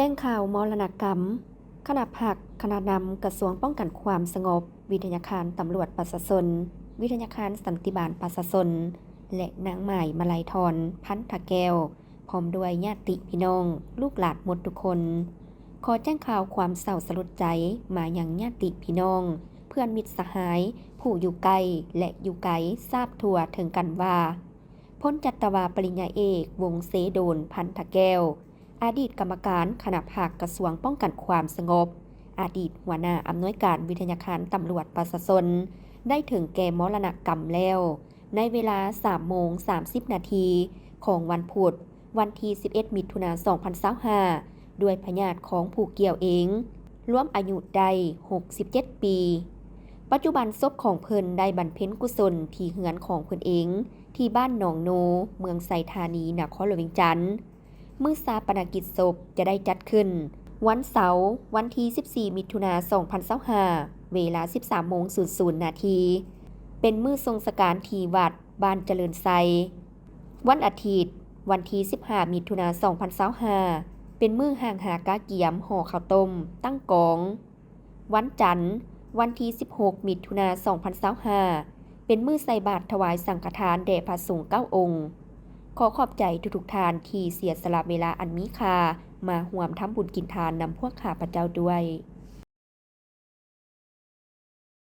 ແຈ້ງຂ່າວມໍລະນະກຳ ຄະນະພັກ, ຄະນະນຳກະຊວງປ້ອງກັນຄວາມສະຫງົບ, ວິທະຍາຄານຕຳຫຼວດປະຊາຊົນ, ວິທະຍາຄານສັນຕິບານປະຊາຊົນ ແລະ ນາງໝາຍ ມາໄລທອນ ພັນທະແກ້ວ ພ້ອມດ້ວຍຍາດຕິພີ່ນ້ອງ, ລູກຫຼານໝົດທຸກຄົນ. ຂໍແຈ້ງຂ່າວຄວາມເສົ້າສະຫຼົດໃຈມາຍັງຍາດຕິພີ່ນ້ອງ, ເພື່ອນມິດສະຫາຍ ຜູ້ຢູ່ໃກ້ ແລະ ຢູ່ໄກ ຊາບທົ່ວເຖິງກັນວ່າ ພົນຈັດຕະວາປະລິນຍາເອກ ວົງເຊໂດນ ພັນທະແກ້ວ ອະດີດກຳມະການຄະນະພັກກະຊວງປ້ອງກັນຄວາມສະຫງົບ, ອະດີດຫົວໜ້າອຳນວຍການວິທະຍາຄານຕຳຫຼວດປະຊາຊົນ ໄດ້ເຖິງແກ່ມໍລະນະກຳແລ້ວ ໃນເວລາສາມໂມງສາມສິບນາທີ ຂອງວັນພຸດ ວັນທີສິບເອັດ ມິຖຸນາ ສອງພັນຊາວຫ້າ ດ້ວຍພະຍາດຂອງຜູ້ກ່ຽວເອງ, ລວມອາຍຸໄດ້ຫົກສິບເຈັດປີ. ປັດຈຸບັນສົບຂອງເພິ່ນໄດ້ບຳເພັນກຸສົນທີ່ເຮືອນຂອງເພິ່ນເອງ ທີ່ບ້ານໜອງໂນ, ເມືອງໄຊທານີ, ນະຄອນຫຼວງວຽງຈັນ. ມື້ຊາປະນະກິດສົບຈະໄດ້ຈັດຂຶ້ນວັນເສົາ ວັນທີສິບສີ່ ມິຖຸນາ ສອງພັນຊາວຫ້າ ເວລາສິບສາມໂມງສູນນາທີ ເປັນມື້ສົ່ງສະການທີ່ວັດບ້ານຈະເລີນໄຊ. ວັນອາທິດ ວັນທີສິບຫ້າ ມິຖຸນາ ສອງພັນຊາວຫ້າ ເປັນມື້ຫ້າງຫາກາກຽມຫໍ່ເຂົ້າຕົ້ມຕັ້ງກອງ. ວັນຈັນ ວັນທີສິບຫົກ ມິຖຸນາ ສອງພັນຊາວຫ້າ ເປັນມື້ໃສ່ບາດຖວາຍສັງຄະທານແດ່ພະສົງເກົ້າອົງ. ຂໍຂອບໃຈທຸກໆທ່ານທີ່ເສຍສະຫຼະເວລາອັນມີຄ່າມາຮ່ວມທຳບຸນກິນທານນຳພວກຂ້າພະເຈົ້າດ້ວຍ.